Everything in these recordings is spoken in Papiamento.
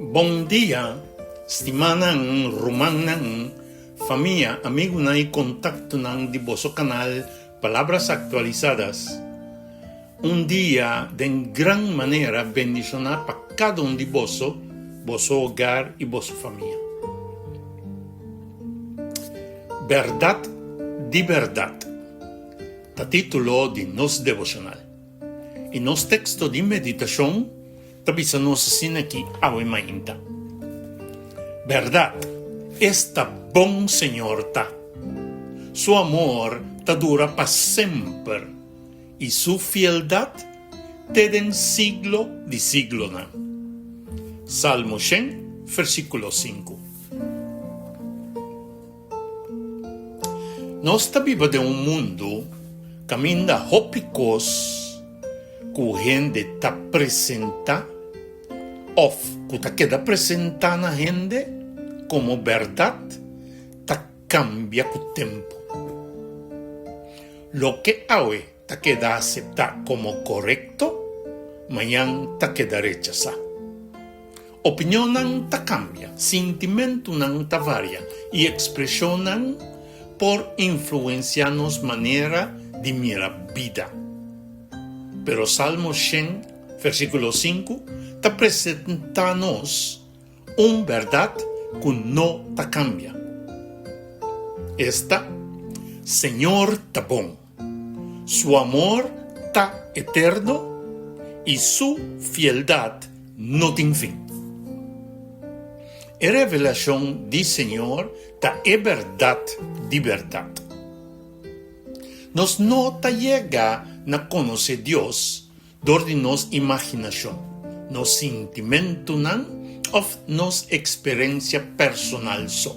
Bon dia, stimanan, rumannan, famia, amigunan i kontaktonan di boso kanal Palabras Actualizadas. Un dia den gran manera bendishoná pa kada un di boso, boso hogar i boso famia. Bèrdat di bèrdat ta título di nos devoshonal. I nos teksto di meditashon ta bisa nos asina aki awe mainta, Bèrdat, esta bon Señor ta! Su amor ta dura pa semper, i su fieldat te den siglo di siglonan. Salmo shen, versíkulo sinku. Nos ta biba den un mundu kaminda hopi kos ku hende ta presentá òf ku ta keda presentá na hende komo bèrdat ta kambia ku tempu. Loke awe ta keda aseptá komo korekto, mañan ta keda rechasá. Opinionnan ta kambia, sintimentunan ta varia i ekspreshonnan por influensiá nos manera di mira bida. Pero Salmo shen, versíkulo sinku ta presentá nos un bèrdat ku no ta kambia. Esta, Señor ta bon. Su amor ta eterno i su fieldat no tin fin. E revelashon di Señor ta e bèrdat di bèrdat. Nos no ta yega na konosé Dios dor di nos imaginashon, nos sintimentunan òf nos eksperensia personal so.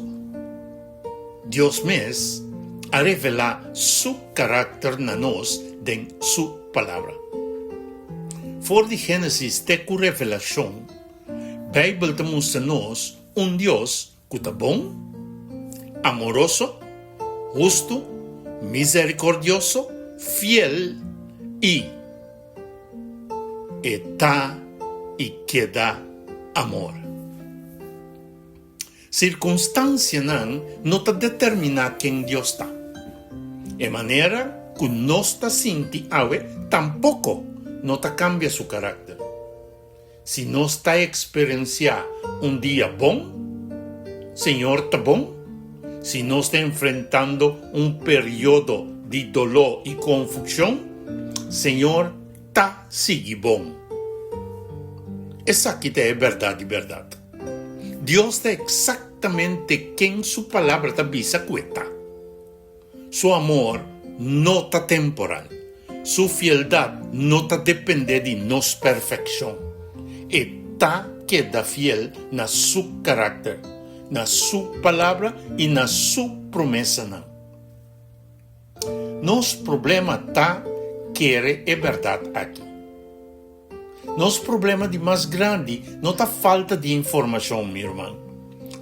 Dios mes a revelá su karakter na nos den su Palabra. For di Génesis te ku Revelashon, Beibel ta mustra nos un Dios ku ta bon, amoroso, hustu, miserikordioso, fiel i e ta i keda amor. Sirkunstansianan no ta determiná ken Dios ta. E manera ku nos ta sinti awe tampoko no ta kambia su karakter. Si nos ta eksperensiá un dia bon, Señor ta bon. Si nos ta enfrentando un periodo di doló i konfushon, Señor ta sigui bon. Esaki ta e bèrdat di bèrdat. Dios ta eksaktamente ken su Palabra ta bisa ku e ta. Su amor no ta temporal. Su fieldat no ta dependé di nos perfekshon. E ta keda fiel na su karakter, na su Palabra i na su promesanan. Nos problema ta kere e bèrdat aki. Nos problema di mas grandi no ta falta di informashon, mi ruman.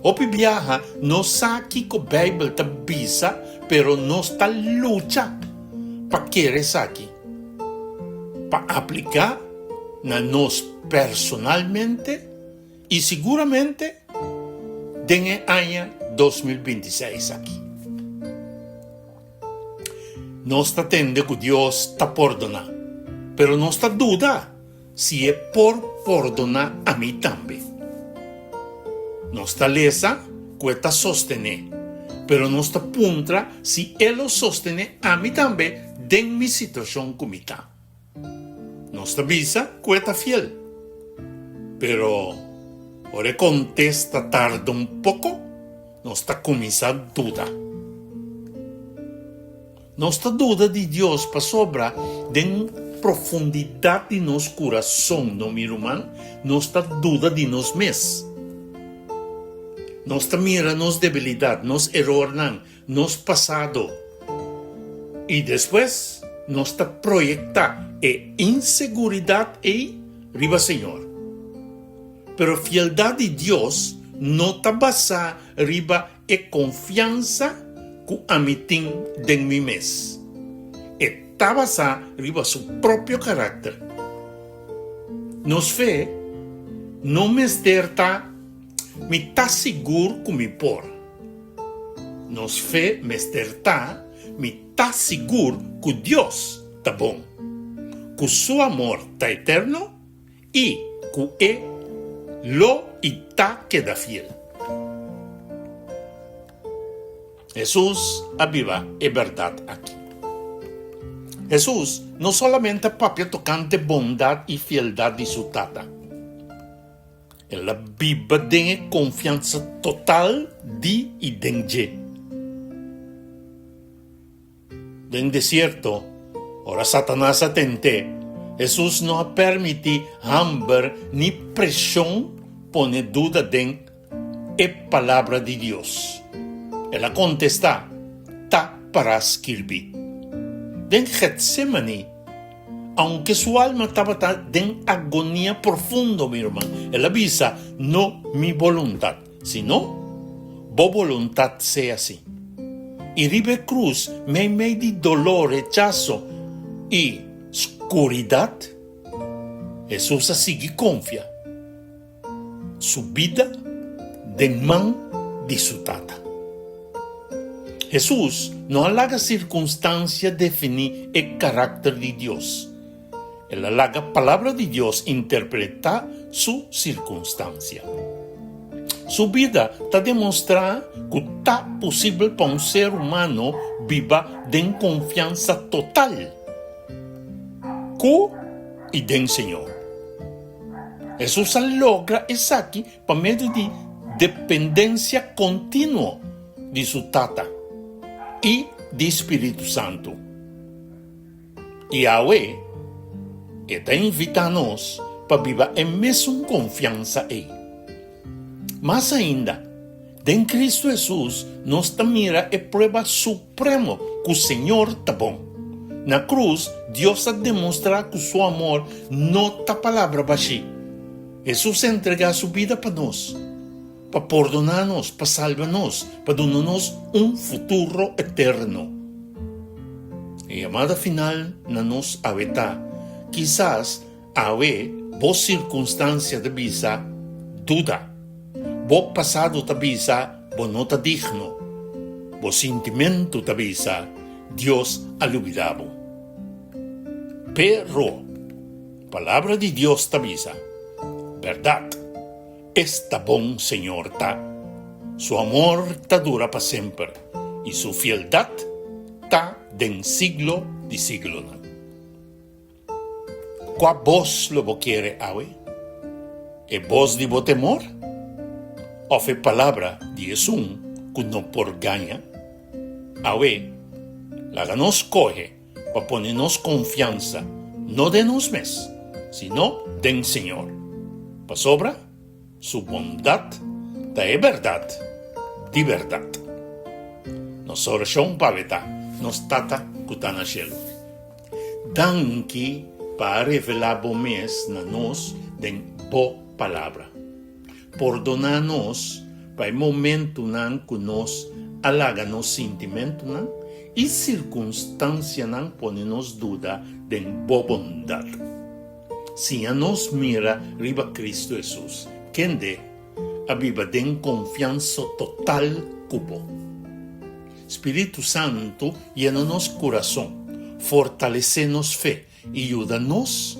Hopi biaha nos sa kiko Beibel ta bisa, pero nos ta lucha pa kere esaki, pa apliká na nos personalmente i siguramente den e aña 2026 aki. Nos ta tende ku Dios ta pordoná, pero nos ta duda si e por pordoná ami tambe. Nos ta lesa ku e ta sostené, pero nos ta puntra si e lo sostené ami tambe den mi situashon ku mi ta. Nos ta bisa ku e ta fiel, pero ora e kontesta tarda un poko, nos ta kuminsá duda. Nos ta duda di Dios pasobra den profundidat di nos kurason, no mi ruman, nos ta duda di nos mes. Nos ta mira nos debilidat, nos erornan, nos pasado i despues nos ta proyektá e inseguridat ei riba Señor. Pero fieldat di Dios no ta basá riba e konfiansa ku ami tin den mi mes. E ta basá riba su propio karakter. Nos fe no mester ta. Mi ta sigur ku mi por. Nos fe mester ta, Mi ta sigur ku Dios ta bon, ku su amor ta eterno i ku e lo i ta keda fiel. Hesus a biba e bèrdat aki. Hesus no solamente a papia tokante bondat i fieldat di su Tata. El a biba den e konfiansa total di i den dje. Den desierto, ora Satanas a tent'é, Hesus no a permití hamber ni preshon pone duda den e Palabra di Dios. El a kontestá, Ta pará skirbí. Den Getsémani, aunke su alma tabata den agonia profundo, mi ruman, el a bisa, No mi boluntat, sino bo boluntat sea si. I riba e krus, meimei di doló, rechaso i skuridat, Hesus a sigui konfia. Su bida den man di su Tata. Hesus no a laga sirkunstansia definí e karakter di Dios. El a laga Palabra di Dios interpretá su sirkunstansia. Su bida ta demostrá ku ta posibel pa un ser humano biba den konfiansa total ku i den Señor. Hesus a logra esaki pa medio di dependensia kontinuo di su Tata i di spiritu santu. I awe e ta invitá nos pa biba e mesun konfiansa ei. Mas ainda, den Kristu Hesus nos ta mira e prueba supremo ku Señor ta bon. Na krus, Dios a demostrá ku su amor no ta palabra bashí. Hesus a entregá su bida pa nos, pa pordoná nos, pa salba nos, pa duna nos un futuro eterno. E yamada final na nos awe ta, kisas Awe bo sirkunstansia ta bisa duda. Bo pasado ta bisa bo no ta digno. Bo sintimentu ta bisa Dios a lubidá bo. Pero, Palabra di Dios ta bisa, Bèrdat, esta bon Señor ta. Su amor ta dura pa semper, i su fieldat ta den siglo di siglonan. Kua bos lo bo kere awe? E bos di bo temor òf e palabra di esun ku no por gaña? Awe, laga nos skohe pa pone nos konfiansa no den nos mes, sino den Señor, pasobra Su bondat ta e bèrdat di bèrdat. Nos orashon pa bo ta, Nos Tata ku ta na shelu, danki pa a revelá bo mes na nos den bo Palabra. Pordoná nos pa e momentunan ku nos a laga nos sintimentunan i sirkunstansianan pone nos duda den bo bondat. Siña nos mira riba Cristo Hesus, kende a biba den confiansa total cu bo. Spiritu Santu yena nos curason, fortalece nos fe y yuda nos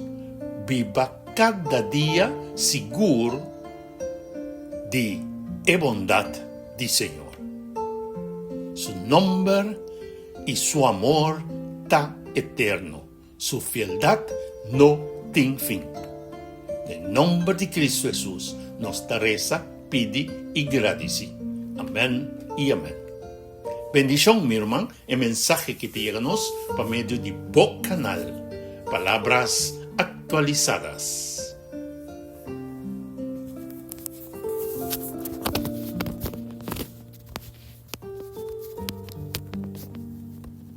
biba cada dia sigur di e bondad di Señor. Su nomber y su amor ta eterno. Su fieldat no tin fin. Den nomber di Cristo Hesus nos ta resa, pidi y gradici. Amen y amen. Bendicion mi ruman e mensahe ki ta yega nos pa medio di bo canal Palabras Actualizadas.